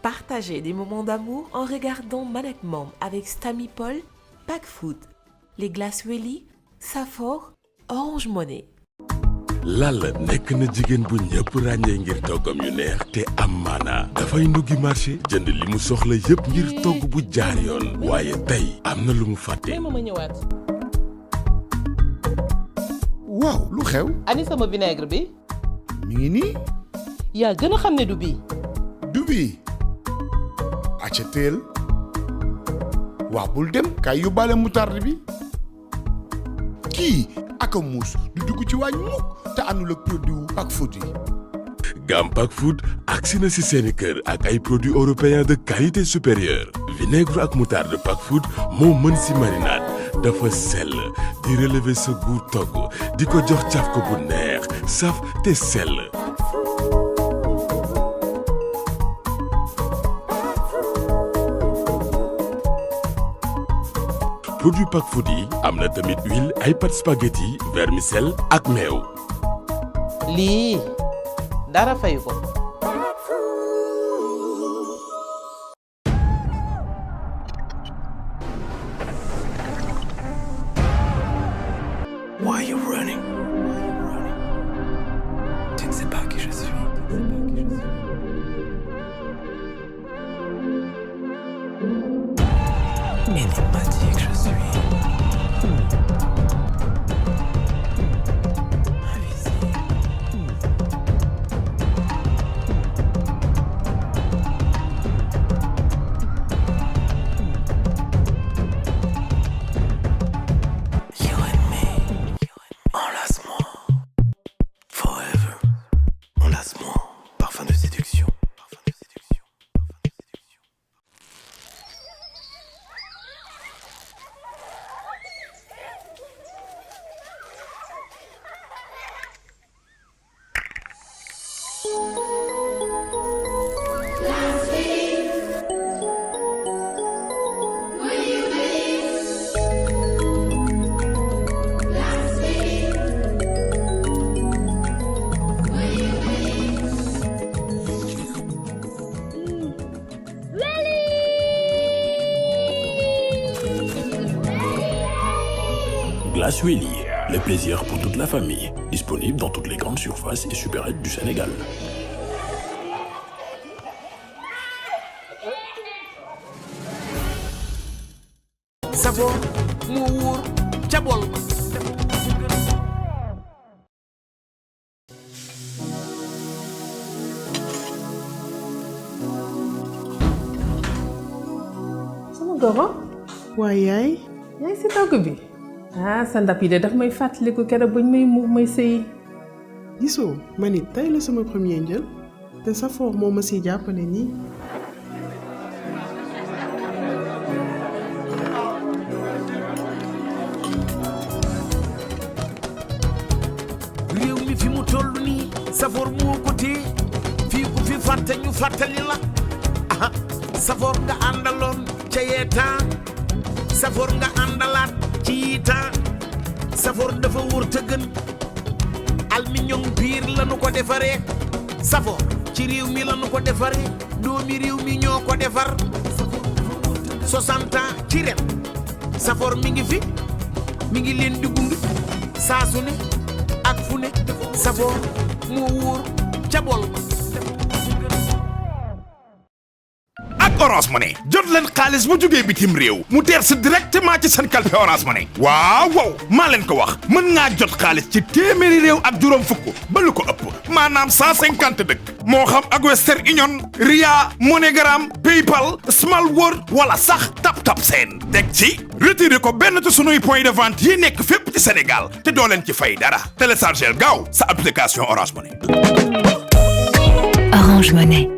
Partagez des moments d'amour en regardant Manette Mom avec Stamy Paul, Pack Food, les glaces Welly, Safor, Orange Money. Lalla nekk na jigéen bu ñëpp ràññee ngir toggam yu neex te am maana dafay nduggi marché jënd li mu soxla yëpp ngir togg bu jaar yoon waaye tey am na lu mu fàtte. waaw lu xew. ani sama vinaigre bi. mi ngi nii. yaa gën a xam ne du bii. du bii. acca teel. waaw bul dem kay yóbbaale moutarde bi. kii aka muus du dugg ci waañ mukk te àndul ak produit wu Pack Food yi. Gam Pack Food agsi na si seeni kër ak ay produits européens de qualité supérieure. vinaigre ak moutarde Pack Food moo mën si marinade dafa sell di relever sa goût togg di ko jox caf ko bu neex saf te sell. produit Pack Food yi am na tamit huile ay pâte spaghetti vermicelle ak meew. lii dara fayu ko. Why are you running? Tu ne sais pas qui je suis. Énigmatique je suis. Invisible. You and me. Enlace-moi. Forever. Enlace-moi. Parfum de séduction. Parfum de séduction. Parfum de séduction. Glace Welly, le plaisir pour toute la famille. Disponible dans toutes les grandes surfaces et supérettes du Sénégal. Safor moo wóor ca bool ba. sama goro. waaye yaay. yaa ngi si togg bi. sa ndab yi de daf may fàttaliku keroog bañ may muur may sëyi. gisoo ma nit tey la sama premier njël te Safor moo ma si jàppale nii. réew mi fi mu toll nii Safor moo ko téye fii ku fi fàtte ñu fàttali la aha Safor nga àndaloon ca yee temps Safor nga àndalaat ci yii temps Safor dafa wóor te gën aluminium biir lanu ko defaree Safor ci réew mi lanu ko defaree doomi réew mi ñoo ko defar 60 ans ci ren Safor mi ngi fi mi ngi leen di gunge saa su ne ak fu ne Safor moo wóor ca bool ba. ak Orange Money jot leen xaalis bu jógee bitim réew mu teer si directement ci seen kalpe Orange Money waaw waaw maa leen ko wax mën ngaa jot xaalis ci téeméeri réew ak juróom fukk ba lu ko ëpp maanaam 150 dëkk moo xam ak Western Union Ria MoneyGram PayPal Small World wala sax Tap Send teg ci retiré ko benn ci sunuy point de vente yi nekk fépp ci Sénégal te doo leen ci fay dara téléchargeel gaaw sa application Orange Money. Orange Money.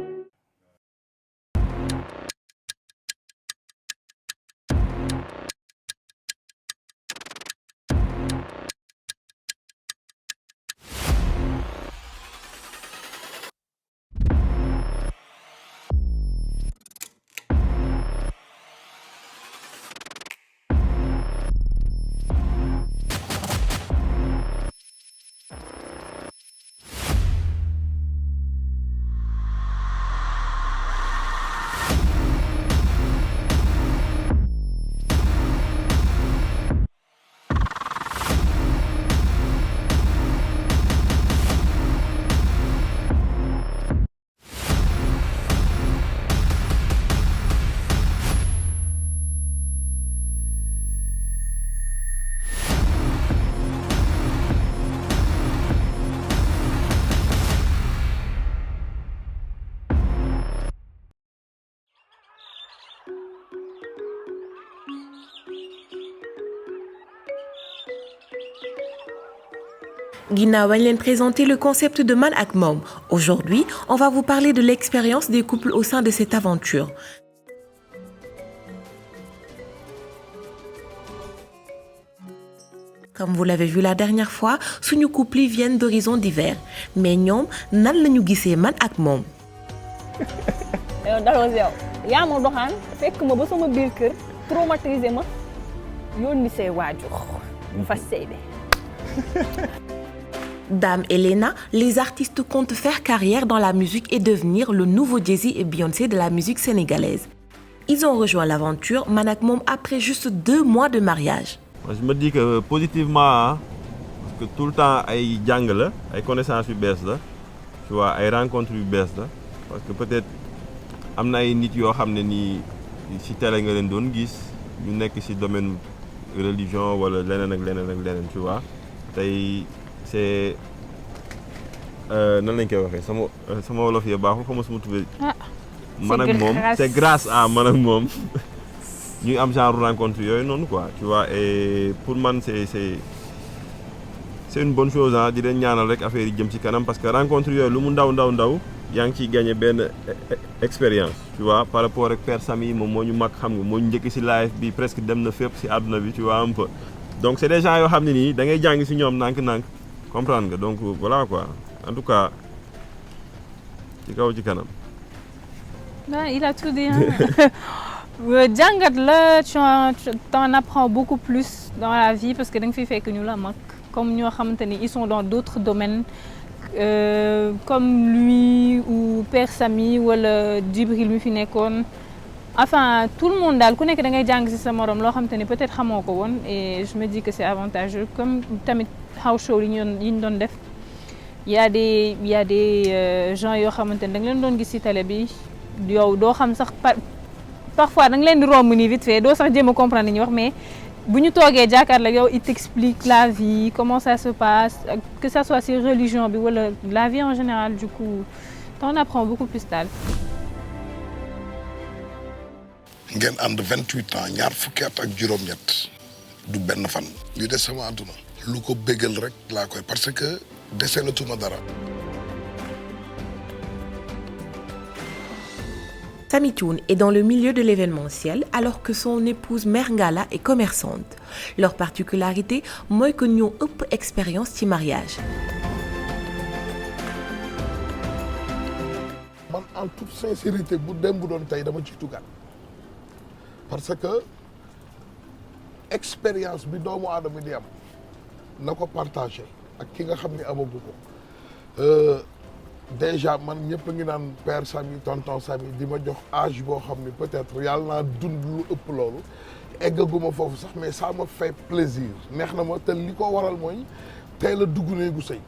Ginnaaw bañ leen présenter le concept de Man ak Mom. Aujourd'hui, on va vous parler de l'expérience des couples au sein de cette aventure. Comme vous l'avez vu la dernière fois, suñu couple yi viennent d'horizons divers. Mais ñoom nan lañu gisee Man ak Mom. yow daloo yow yaa ma doxaan fekk ma ba sama biir kër traumatisé ma yónni say waajur ñu fas sëy bi. Dame et Lena, les artistes comptent faire carrière dans la musique et devenir le nouveau Jay-Z et Beyoncé de la musique sénégalaise. Ils ont rejoint l'aventure Man ak Mom après juste 2 mois de mariage. Je me dis que positivement, parce que tout le temps ay jàng la ay connaissances yu bees la tu vois ay rencontres yu bees la parce que peut-être am na ay nit yoo xam ne nii ci télé nga leen doon gis ñu nekk ci domaine religion wala leneen ak leneen tu vois tey c'est nan lañ koy waxee sama wolof yi baaxul xam nga sama tuddee. Man ak Mom c'est grâce à Man ak Mom ñu am genre rencontre yooyu noonu quoi tu vois et pour man c'est une bonne chose ah di leen ñaanal rek affaire yi jëm ci kanam parce que rencontre yooyu lu mu ndaw yaa ngi ciy gagné benn expérience tu vois par rapport ak Père Samy moom moo ñu mag xam nga moo ñu njëkk ci live bi presque dem na fépp ci àdduna bi tu vois un peu donc c'est des gens yoo xam ne nii da ngay jàng ci ñoom nànk-nànk comprendre nga donc voilà quoi en tout cas ci kaw ci kanam. Il a tout dit. Jàngat la t'en apprends beaucoup plus dans la vie parce que da nga fi fekk ñu la mag comme ñoo xamante ni ils sont dans d'autres domaines comme lui ou Père Samy wala Djibril mi fi nekkoon enfin tout le monde daal ku nekk da ngay jàng ci sa morom loo xamante ni peut-être xamoo ko woon et je me dis que c'est avantageux comme tamit house show yi ñu doon def il y a des gens yoo xamante ni da nga leen doon gis ci télé bi yow doo xam sax parfois da nga leen di romb nii vite fait doo sax jéem a comprendre li ñuy wax mais bu ñu toogee jàkkaarloo yow il t'explique la vie comment ça se passe que ça soit ci religion bi wala la vie en général du coup t'en apprends beaucoup plus daal. ngeen ànd 28 ans ñaar fukki at ak juróom-ñett du benn fan. li des sama àdduna. lu ko bégal rek laa koy parce que deselatuma dara. Samy Thioune est dans le milieu de l'événementiel alors que son épouse Mère Ngalla est commerçante. Leur particularité mooy que ñoo ëpp expérience ci mariage. man en toute sincérité bu dem bu doon tey dama ci tugaat parce que expérience bi doomu aadama di am na ko partagé ak ki nga xam ni amagu ko. Déjà man ñëpp a ngi naan Père Samy tonton Samy di ma jox âge boo xam ni peut-être yàlla naa dund lu ëpp loolu eggaguma foofu sax mais ça me fait plaisir neex na ma te li ko waral mooy tey la dugg néegu sëy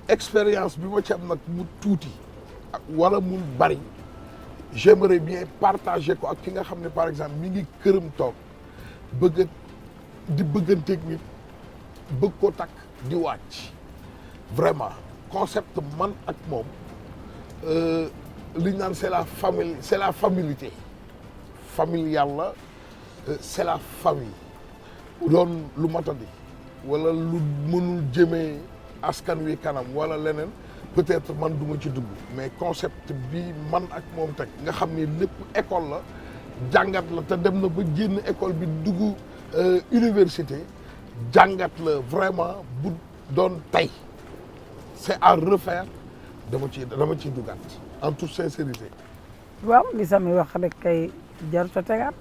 expérience bi ma ci am nag mu tuuti wala mu bari j'aimerais bien partager ko ak ki nga xam ne par exemple mi ngi këram toog bëgg di bëgganteeg nit bëgg ko takk di wàcc vraiment concept Man ak Mom li ñu naan c'est la familité familiale la c'est la famille bu doon lu matadi wala lu mënul jëmee askan wi kanam wala leneen peut-être man duma ci dugg mais concept bi Man ak Mom teg nga xam ni lépp école la jàngat la te dem na ba génn école bi dugg université jàngat la vraiment bu doon tey c'est à refaire dama ciy dugaat en toute sincérité. waaw li Samy wax rek kay jarut a tegaat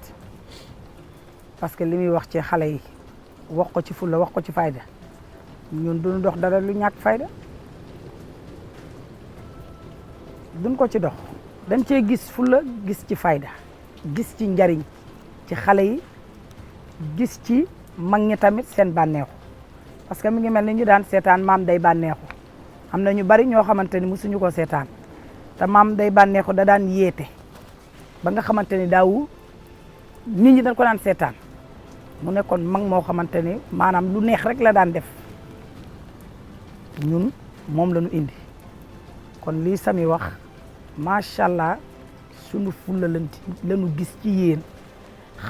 parce que li muy wax ci xale yi wax ko ci fulla wax ko ci fayda ñun duñu dox dara lu ñàkk fayda duñ ko ci dox dañ cee gis fulla gis ci fayda gis ci njariñ ci xale yi gis ci mag ñi tamit seen bànneexu parce que mi ngi mel ni ñu daan seetaan Maam Day Bànneexu am na ñu bari ñoo xamante ni mosuñu ko seetaan te Maam Day Bànneexu da daan yeete ba nga xamante ni daawu nit ñi dañ ko daan seetaan mu nekkoon mag moo xamante ni maanaam lu neex rek la daan def ñun moom la ñu indi kon lii Samy wax macha allah sunu fulla lañu gis ci yéen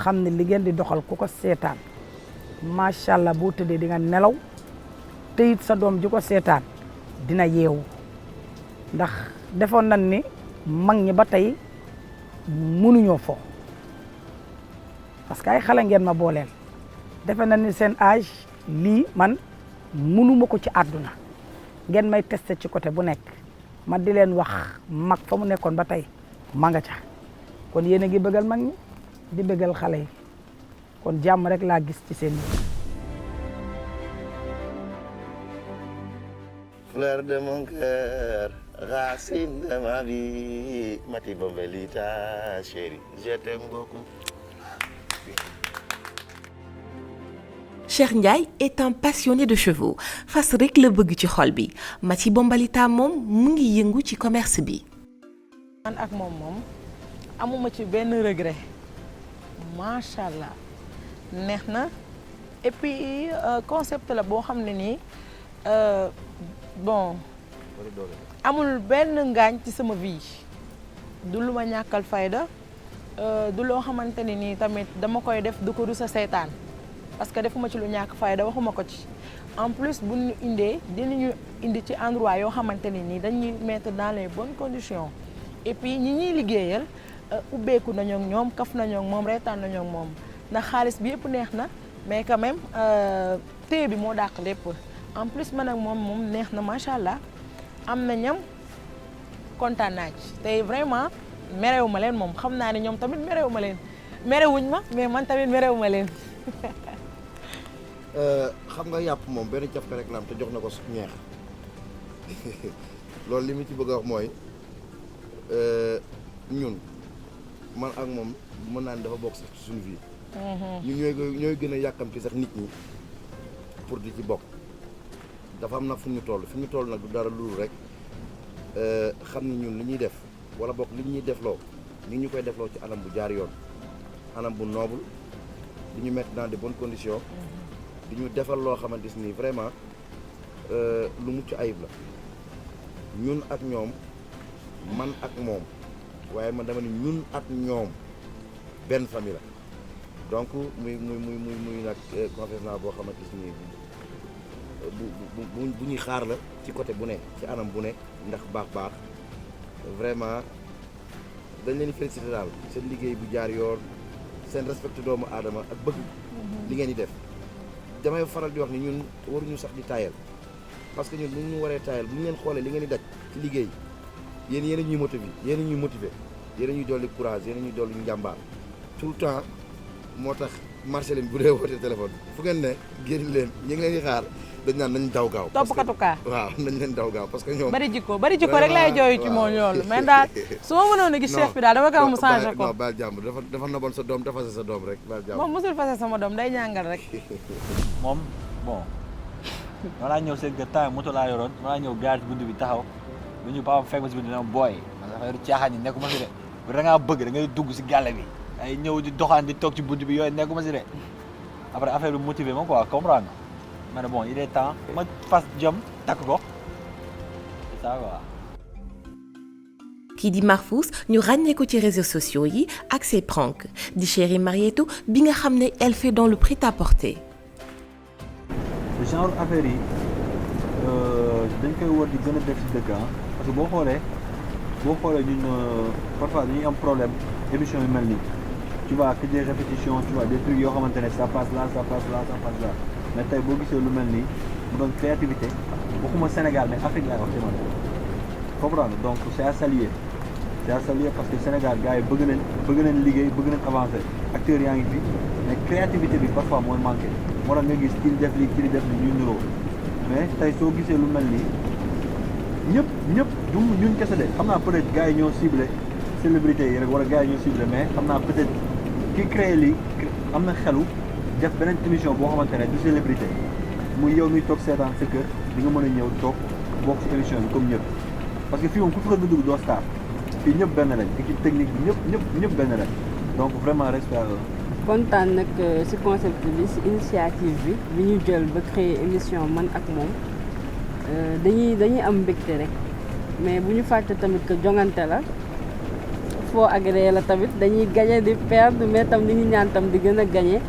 xam ne li ngeen di doxal ku ko seetaan macha allah boo tëddee di nga nelaw te it sa doom ji ko seetaan dina yeewu ndax defoon nañ ni mag ñi ba tey mënuñoo fo parce que ay xale ngeen ma booleel defe nañ ni seen âge lii man mënuma ko ci àdduna ngeen may testé ci côté bu nekk ma di leen wax mag fa mu nekkoon ba tey ma nga ca kon yéen a ngi bëggal mag ñi di bëggal xale yi kon jàmm rek laa gis ci seen Fleur de mon cœur, racine de ma vie, Mati Bombelita, chérie, je t'aime beaucoup. Cheikh Ndiaye est un passionné de chevaux fas rek la bëgg ci xol bi Mati Bombalita moom mu ngi yëngu ci commerce bi. man ak moom amuma ci benn regret macha allah neex na et puis concept la boo xam ne nii bon amul benn ngaañ ci sama vie du lu ma ñàkkal fayda du loo xamante ne nii tamit dama koy def du ko rus a seytaan parce que defuma ci lu ñàkk fayda waxuma ko ci en plus bu ñu indee dinañu indi ci endroit yoo xamante ne nii dañuy mettre dans les bonnes conditions et puis ñi ñuy liggéeyal ubbeeku nañoo ak ñoom kaf nañoo ak moom reetaan nañoo ak moom ndax xaalis bi yëpp neex na mais quand même téye bi moo dàq lépp en plus man ak moom neex na macha allah am na ñam kontaan naa ci tey vraiment merewu ma leen moom xam naa ne ñoom tamit merewu ma leen merewuñ ma mais man tamit merewu ma leen. xam nga yàpp moom benn caf ka rek la am te jox na ko ñeex loolu li mu ci bëgg a wax mooy ñun man ak moom mën naa ne dafa bokk sax ci suñu vie. ñun ñooy gën a yàkkamti sax nit ñi pour di ci bokk dafa am nag fu ñu toll nag du dara lu rek xam ni ñun li ñuy def wala bokk li ñuy defloo ñu koy defloo ci anam bu jaar yoon anam bu noble di ñu mettre dans de bonnes conditions. di ñu defal loo xamante ni vraiment lu mucc ayib la ñun ak ñoom man ak moom waaye man dama ni ñun ak ñoom benn famille la donc muy nag conférence boo xamante ni bu ñuy xaar la ci côté bu ne ci anam bu ne ndax baax vraiment dañ leen di féliciter daal seen liggéey bu jaar yoon seen respecté doomu aadama ak bëgg li ngeen di def. damay faral di wax ni ñun waruñu sax di taayal parce que ñun bu ñu waree taayal bu ñu leen xoolee li ngeen di daj ci liggéey yéen a ñuy motiver yéen a ñuy dolli courage yéen a ñuy dolli njàmbaar tout le temps moo tax marché leen bu dee wootee téléphone fu ngeen ne génn leen ñu ngi leen di xaar dañ naan nañ daw gaaw. toppkatu kaa waaw nañ leen daw gaaw parce que ñoom. bari jikko rek lay jooyu ci moom loolu mais daal su ma mënoon a gis chef bi daal dama ko mu changé ko. non baal jàmm dafa noboon sa doom dafa sa doom rek baal jàmm. moom mosul fase sama doom day ñàngal rek. moom bon ma laa ñëw seen kër temps moto laa yoroon ma laa ñëw gaar ci bunt bi taxaw lu ñu paam fekk ma si bunt bi dama booy man dafa yor caaxaan yi nekkuma si de bu da ngaa bëgg da ngay dugg si gàlle bi ay ñëw di doxaan di toog ci bunt bi yooyu nekkuma si de après affaire bi motivé ma quoi comprendre ma ne bon il est temps ma fas jom takk ko c'est ça quoi. kii di Marfous ñu ràññee ko ci réseaux sociaux yi ak ses pranks di chérie Marietou bi nga xam ne elle fait dans le prêt-à-porter. genre affaire yi dañ koy war di gën a def si dëkk parce que boo xoolee ñun parfois dañuy am problème émission yu mel nii tu vois que des répétitions tu vois des trucs yoo xamante ne ça passe là ça passe là ça passe là mais tey boo gisee lu mel nii mu doon créativité waxuma Sénégal mais Afrique laay wax ci man comprendre donc c'est à saluer parce que Sénégal gars yi bëgg nañ liggéey bëgg nañ avancer acteurs yaa ngi fi mais créativité bi parfois mooy manqué moo tax nga gis kii def lii kii def li ñuy niroo mais tey soo gisee lu mel nii ñëpp du ñun kese de xam naa peut-être gars yi ñoo ciblé célébrités yi rek wala gars yi ñoo ciblé mais xam naa peut-être ki créé lii am na xelu def beneen émission boo xamante ne du célébrité muy yow miy toog seetaan sa kër di nga mën a ñëw toog bokk ci émission bi comme ñëpp parce que fii moom ku fi ko dugg doo star fii ñëpp benn lañ équipe technique bi ñëpp benn lañ donc vraiment respect à eux. kontaan nag ci concept bi ci initiative bi ñu jël ba créer émission man ak moom dañuy am mbégte rek mais bu ñu fàtte tamit que jongante la foo agréé la tamit dañuy gagné di perdre mais tam li ñu ñaan tam di gën a gagné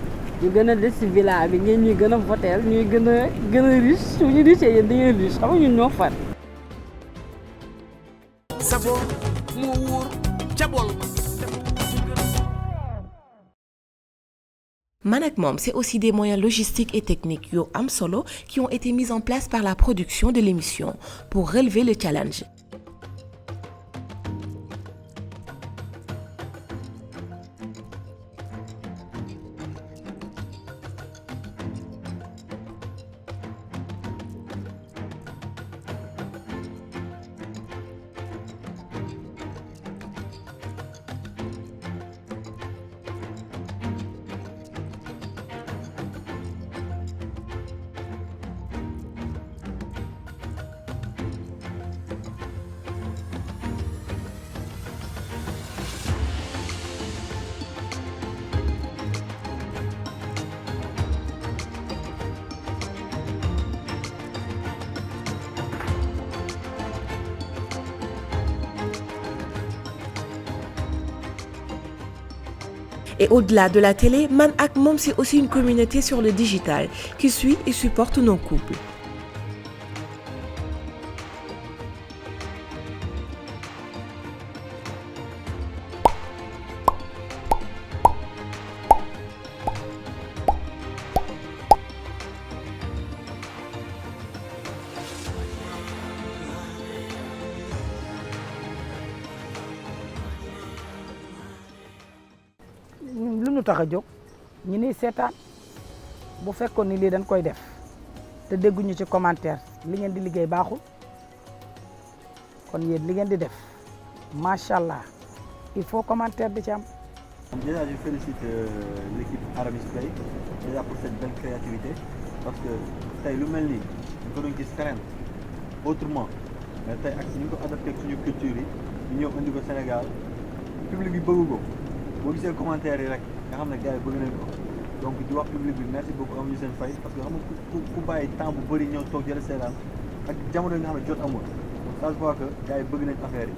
ñu gën a des ci villa bi ngeen ñuy gën a voteel ñuy gën a riche su ñu riche yéen da ngeen riche xam nga ñun ñoo far. Savon moo wóor ca bool ba. Manak Mom, c'est aussi des moyens logistiques et techniques yo am solo qui ont été mis en place par la production de l'émission pour relever le challenge. Et au-delà de la télé, Manak Mom, c'est aussi une communauté sur le digital qui suit et supporte nos couples. lu nu tax a jóg ñi ni seetaan bu fekkoon ni lii dañ koy def te dégguñu ci commentaire li ngeen di liggéey baaxul kon yéen li ngeen di def macha allah il faut commentaire di ci am. Déjà, je félicite l'équipe Aramis Play déjà pour cette belle créativité parce que tey lu mel nii ñu ko doon gis feneen autrement mais tey ak ñu ko adapté ak suñu culture yi ñu ñëw indi ko Sénégal public bi bëgg ko boo gisee commentaire yi rek nga xam ne gars yi bëgg nañ ko donc di wax public bi merci beaucoup amuñu seen fay parce que xam nga ku bàyyi temps bu bëri ñëw toog jël seetaan ak jamono yi nga xam ne jot amul donc ça se voit que gars yi bëgg nañ affaire yi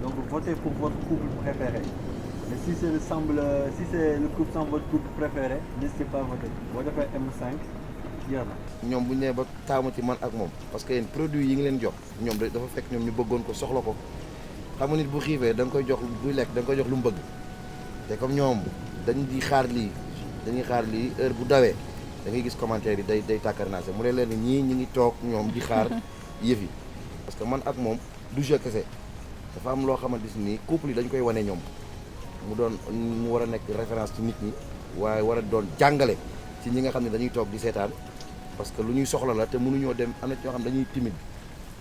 donc votez pour votre couple préféré. Mais si c'est le couple sans votre couple préféré, n'hésitez pas à voter. Boo defee M5 jeex na. ñoom bu ñu nee ba taamu ci man ak moom parce que yéen produit yi ngi leen jox ñoom dafa fekk ñoom ñu bëggoon ko soxla ko xam nga nit bu xiifee da nga koy jox buy lekk da nga koy jox lu mu bëgg te comme ñoom dañuy xaar lii heure bu dawee da ngay gis commentaire yi day tàkkarnaase mu leen ñii ñi ngi toog ñoom di xaar yëf yi parce que man ak moom du jeu kese dafa am loo xamante ni couple yi dañ koy wane ñoom. mu war a nekk référence ci nit ñi waaye war a doon jàngale ci ñi nga xam ne dañuy toog di seetaan parce que lu ñuy soxla la te mënuñoo dem am na ci ñoo xam dañuy timide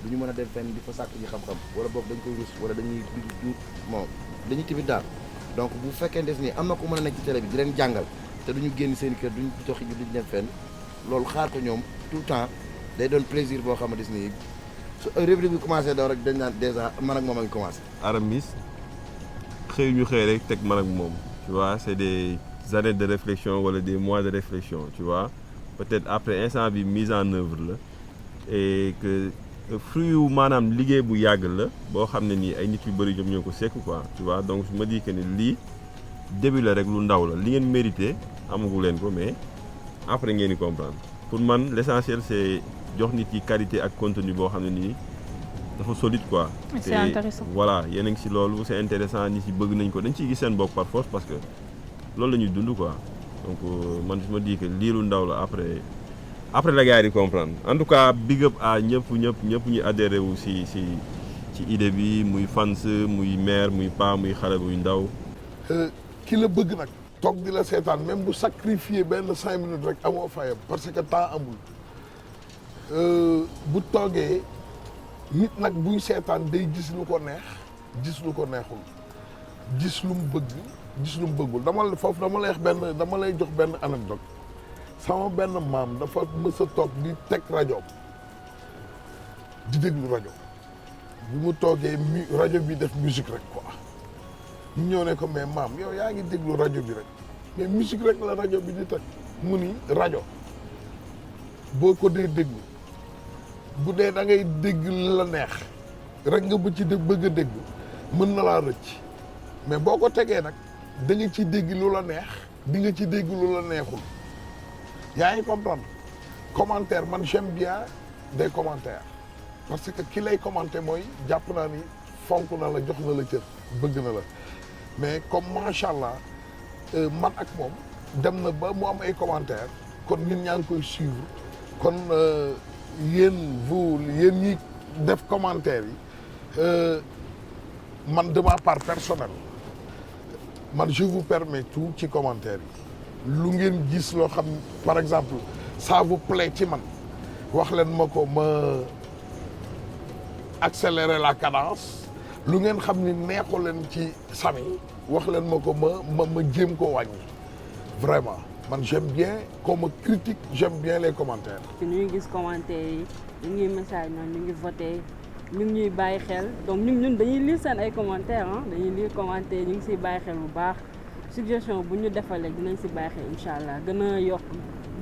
du ñu mën a dem fenn di fa sàkk ji xam-xam wala boog dañ koy rus wala dañuy timide daal donc bu fekkee des ni am na ku mën a nekk ci télé bi di leen jàngal te duñu génn seen kër duñu doxi ji duñu dem fenn loolu xaar ko ñoom tout le temps day doon plaisir boo xam ne des ni su rubrique bi commencé daw rek dañ naan dèjà man ak moom a ngi commencé. Aramis xëy ñu xëy rek teg man ak moom tu vois c'est des années de réflexion wala des mois de réflexion tu vois peut-être après instant bi mise en œuvre la et que fruit yu maanaam liggéey bu yàgg la boo xam ne nii ay nit yu bëri ñoom ñoo ko sekk quoi tu vois donc je me dis que ni lii début la rek lu ndaw la li ngeen mérité amagu leen ko mais après ngeen di comprendre pour man l'essentiel c'est jox nit yi qualité ak contenu boo xam ne nii dafa solide quoi. C'est intéressant. Voilà yéen a ngi si loolu c'est intéressant nit yi bëgg nañ ko dañ ciy gis seen bopp par force parce que loolu la ñuy dund quoi donc man je me dis que lii lu ndaw la après la gars yi di comprendre en tout cas big up à ñëpp ñu adhéré wu ci idée bi muy fans muy mère muy pa muy xale muy ndaw. ki la bëgg nag. toog di la seetaan même bu sacrifier benn 5 minutes rek amoo fayam parce que temps amul bu toogee. nit nag buy seetaan day gis lu ko neex gis lu ko neexul gis lu mu bëgg gis lu mu bëggul dama lay jox benn anecdote sama benn maam dafa mës a toog di teg rajo di déglu rajo bi mu toogee rajo bi def musique rek quoi ñu ñëw ne ko mais maam yow yaa ngi déglu rajo bi rek mais musique rek la rajo bi di teg mu ni rajo boo ko dee déglu bu dee da ngay dégg la neex rek nga bëgg a dégg mën na laa rëcc mais boo ko tegee nag da nga ci dégg lu la neex di nga ci dégg lu la neexul yaa ngi comprendre commentaire man j'aime bien des commentaires parce que ki lay commenter mooy jàpp naa ni fonk na la jox na la cër bëgg na la mais comme macha allah man ak moom dem na ba mu am ay commentaires kon nit ñaa ngi koy suivre kon yéen ñi def commentaire yi man de ma part personnelle man je vous permets tout ci commentaire yi lu ngeen gis loo xam par exemple ça vous plaît ci man wax leen ma ko ma accélérer la cadence lu ngeen xam ni neexu leen ci Samy wax leen ma ko ma jéem koo wàññi vraiment man j'aime bien qu'on me critique j'aime bien les commentaires. ñu ngi gis commentaires yi ñu ngi message noonu ñu ngi voté ñu ngi ñuy bàyyi xel donc ñun dañuy lire seen ay commentaires ah dañuy lire commentaires ñu ngi siy bàyyi xel bu baax suggestion bu ñu defalee dinañ si bàyyi xel incha allah gën a yokk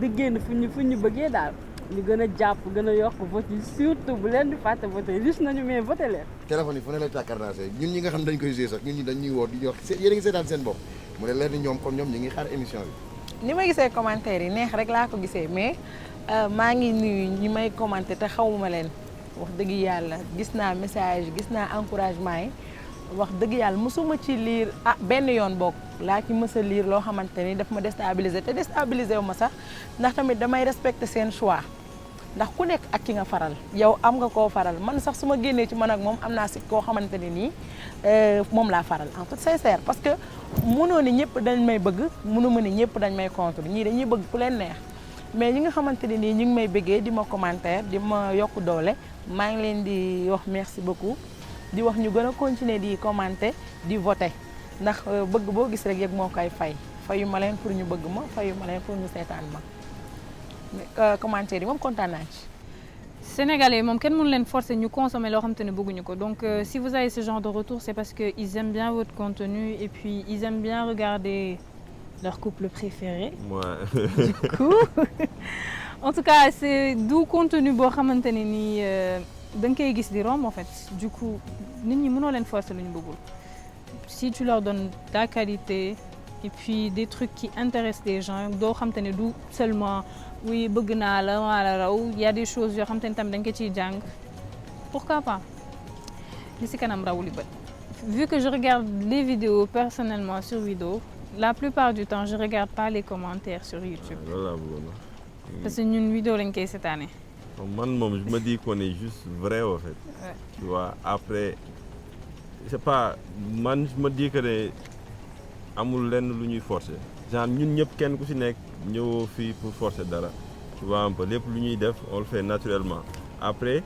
di génn fu ñu bëggee daal ñu gën a jàpp gën a yokk vote yi surtout bu leen di fàtte voté gis nañu mais voté leen. téléphone yi fu ne lay tàkkarnaasee ñun ñi nga xam ne dañ koy jouer sax ñun ñi dañ ñuy woo di ñu wax yéen a ngi seetaan seen bopp mu ne leen ni ñoom kon ñoom ñi ngi xaar émission bi. ni ma gisee commentaire yi neex rek laa ko gisee mais maa ngi nuyu ñi may commenté te xawuma leen wax dëgg yàlla gis naa message gis naa encouragement yi wax dëgg yàlla mosuma ci lire benn yoon bokk laa ci mës a lire loo xamante ni daf ma déstabiliser te déstabiliser wu ma sax ndax tamit damay respecter seen choix ndax ku nekk ak ki nga faral yow am nga koo faral man sax su ma génnee ci man ak moom am naa si koo xamante ne nii moom laa faral en toute sincère parce que mënoo ni ñëpp dañ may bëgg mënuma ni ñëpp dañ may contre ñii dañuy bëgg ku leen neex mais ñi nga xamante ne nii ñu ngi may bëggee di ma commentaire di ma yokk doole maa ngi leen di wax merci beaucoup di wax ñu gën a continuer di commenter di voter ndax bëgg boo gis rek yëg moo koy fayu ma leen pour ñu bëgg ma fayu ma leen pour ñu seetaan ma commentaire yi moom kontaan naa ci. Sénégalais moom kenn mënu leen forcer ñu consommer loo xam te ne bëgguñu ko donc si vous avez ce genre de retour c'est parce que ils aiment bien votre contenu et puis ils aiment bien regarder leur couple préféré. Ouais. Du coup en tout cas c'est du contenu boo xamante ne nii da nga koy gis di romb en fait du coup nit ñi mënoo leen forcer lu ñu bëggul si tu leur donnes ta qualité et puis des trucs qui intéressent les gens doo xam te ne du seulement oui bëgg naa la maa la raw y a des choses yoo xam te ne tamit da nga ko ciy jàng pourquoi pas li si kanam raw li bët. Vu que je regarde les vidéos personnellement sur vidéo la plupart du temps je regarde pas les commentaires sur YouTube. Voilà. Parce que ñun vidéo lañ koy seetaane. Man moom je me dis qu'on est juste vrai en fait. Ouais. Tu vois après c'est pas man je me dis que ne amul lenn lu ñuy forcer genre ñun ñëpp kenn ku ci nekk ñëwoo fii pour forcer dara tu vois un peu lépp lu ñuy def on le fait naturellement après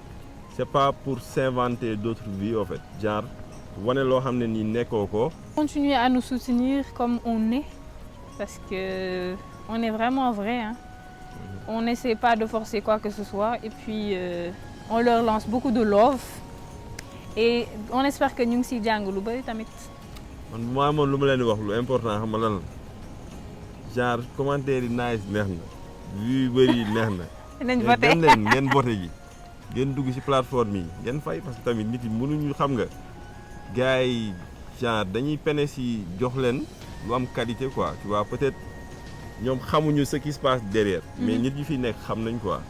c'est pas pour s'inventer d'autres vies en fait genre wane loo xam ne nii nekkoo ko. Continuez à nous soutenir comme on est parce que on est vraiment vrai hein. On n'essaie pas de forcer quoi que ce soit et puis on leur lance beaucoup de love et on espère que ñu ngi siy jàng lu bari tamit. man maa moom lu ma leen di wax lu important xam nga lan la genre commentaire yi nice neex na vues yu bëri neex na. nañ voté dem leen ngeen voté ji ngeen dugg ci plateforme yi ngeen fay parce que tamit nit yi mënuñu xam nga gars yi genre dañuy pene si jox leen lu am qualité quoi tu vois peut-être. ñoom xamuñu ce qui se passe derrière. mais nit yi fi nekk xam nañ quoi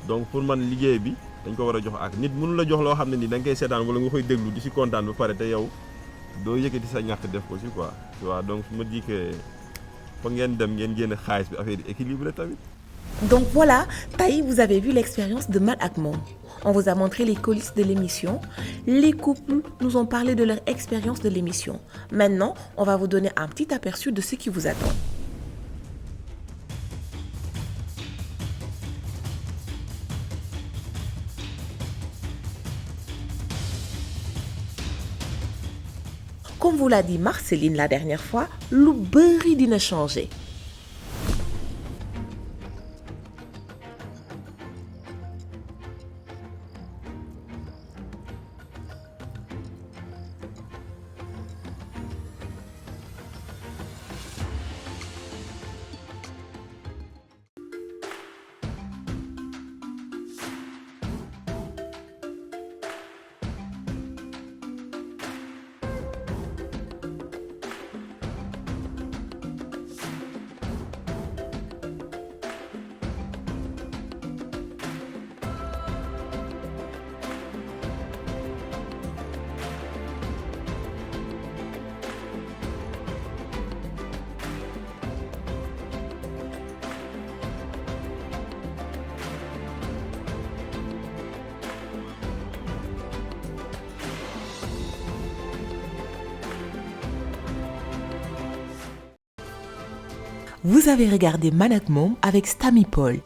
donc pour man liggéey bi dañ ko war a jox ak nit mënu la jox loo xam ne ni da nga koy seetaan wala nga koy déglu di si kontaan ba pare te yow doo yëkkati sa ñàkk def ko si quoi tu vois donc je me dis que fa ngeen dem ngeen génne xaalis bi affaire yi équilibré tamit. Donc voilà, Taï, vous avez vu l'expérience de Man ak Mom. On vous a montré les coulisses de l'émission. Les couples nous ont parlé de leur expérience de l'émission. Maintenant, on va vous donner un petit aperçu de ce qui vous attend. Comme vous l'a dit Marceline la dernière fois, lu bari dina changer. Vous avez regardé Manak Mom avec Stamy Paul.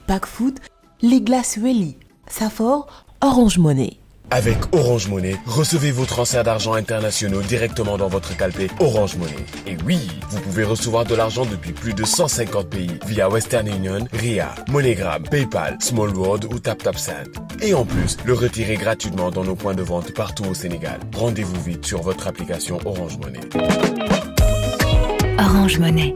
Pack Food, les glaces Welly. Safor, Orange Money. Avec Orange Money, recevez vos transferts d'argent internationaux directement dans votre calpé Orange Money. Et oui, vous pouvez recevoir de l'argent depuis plus de 150 pays via Western Union, Ria, MoneyGram, PayPal, Small World ou TapTapSend. Et en plus, le retirer gratuitement dans nos points de vente partout au Sénégal. Rendez-vous vite sur votre application Orange Money. Orange Money.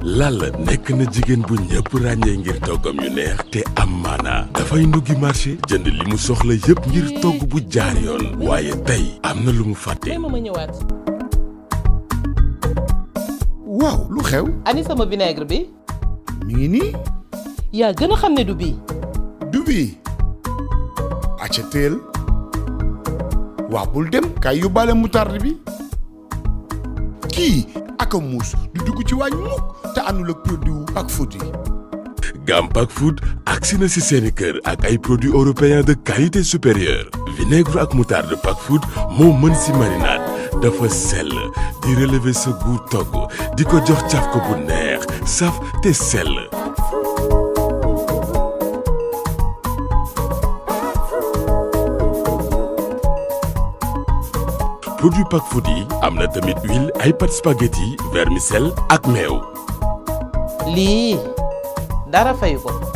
Lalla nekk na jigéen bu ñëpp ràññee ngir toggam yu neex te am maana dafay nduggi marché jënd li mu soxla yëpp ngir togg bu jaar yoon waaye tey am na lu mu fàtte. ma ñëwaat. waaw lu xew. ani sama vinaigre bi. mi ngi nii. yaa gën a xam ne du bii. du bii. acca teel. waaw bul dem kay yóbbaale moutarde bi. kii aka muus du dugg ci waañ mukk te àndul ak produit wu Pack Food yi. Gam Pack Food agsi na si seeni kër ak ay produits européens de qualité supérieure. vinaigre ak moutarde Pack Food moo mën si marinade dafa sell di relever sa goût togg di ko jox caf ko bu neex saf te sell. produit Pack Food yi am na tamit huile ay pâte spaghetti vermicelle ak meew. lii dara fayu ko.